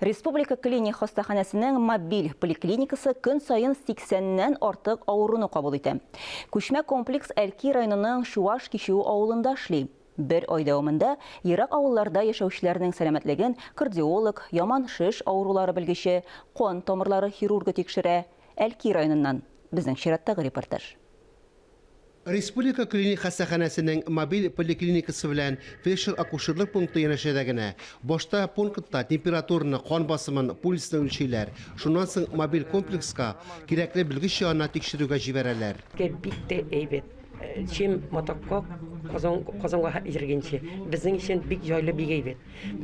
Республика клиник хастаханәсенең мобиль поликлиникасы көн саен 80 нән артык авыруны кабул итә. Күчмә комплекс Әлки районының Чуаш Кичүе авылында эшли. Бер ай дәвамында ерак авылларда яшәүчеләрнең сәламәтлеген кардиолог, яман шеш авырулары белгече, кан тамырлары хирургы тикшерә. Әлки районыннан безнең чираттагы репортаж. Республика клиник хастаханәсенең мобиль поликлиникасы белән фельдшер-акушерлык пункты янәшәдә генә. Башта пунктта температураны, кан басымын, пульсны үлчиләр. Шуннан соң мобиль комплекска кирәкле белгеч янына тикшерүгә җибәрәләр. Бик тә әйбәт. Чем Матакка, Казан, Казанга йөргәнче. Безнең өчен бик җайлы, бик әйбәт.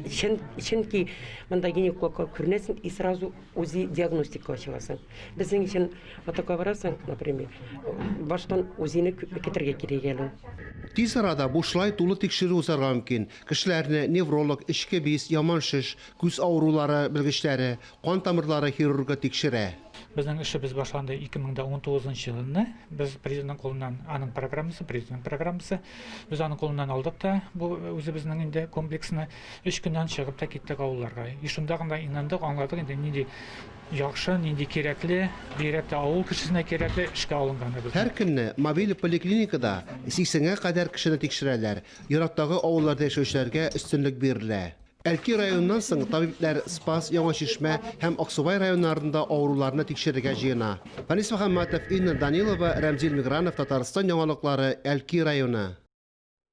Чын, чөнки монда гинекологка күренәсең и сразу УЗИ диагностика чыгасың. Безнең өчен Атака барасың, например, баштан УЗИны көтәргә кирәк әле. Тиз арада бушлай тулы тикшерү узарга мөмкин. Кешеләрне невролог, эчке биз, яман шеш, күз авырулары белгечләре, кан тамырлары хирургы тикшерә. Безнең эшебез башланды 2019 нчы елны. Без президентның кулыннан, аның программасы, президент программасы. Без аның кулыннан алдык та бу үзебезнең инде комплексны. Өч көннән чыгып та киттек авылларга. И шунда гына инандык, аңладык инде нинди яхшы, нинди кирәкле, бигрәк тә авыл кешесенә кирәкле эшкә алынганыбыз. Һәр көнне мобиль поликлиникада 80 гә кадәр кешене тикшерәләр. Ерактагы авылларда яшәүчеләргә өстенлек бирелә. Әлки районыннан соң табибләр Спас, Яңа Чишмә һәм Аксубай районнарында авыруларны тикшерергә җыена. Фәнис Мөхәммәтов, Инна Данилова, Рәмзил Мигранов, Татарстан яңалыклары, Әлки районы.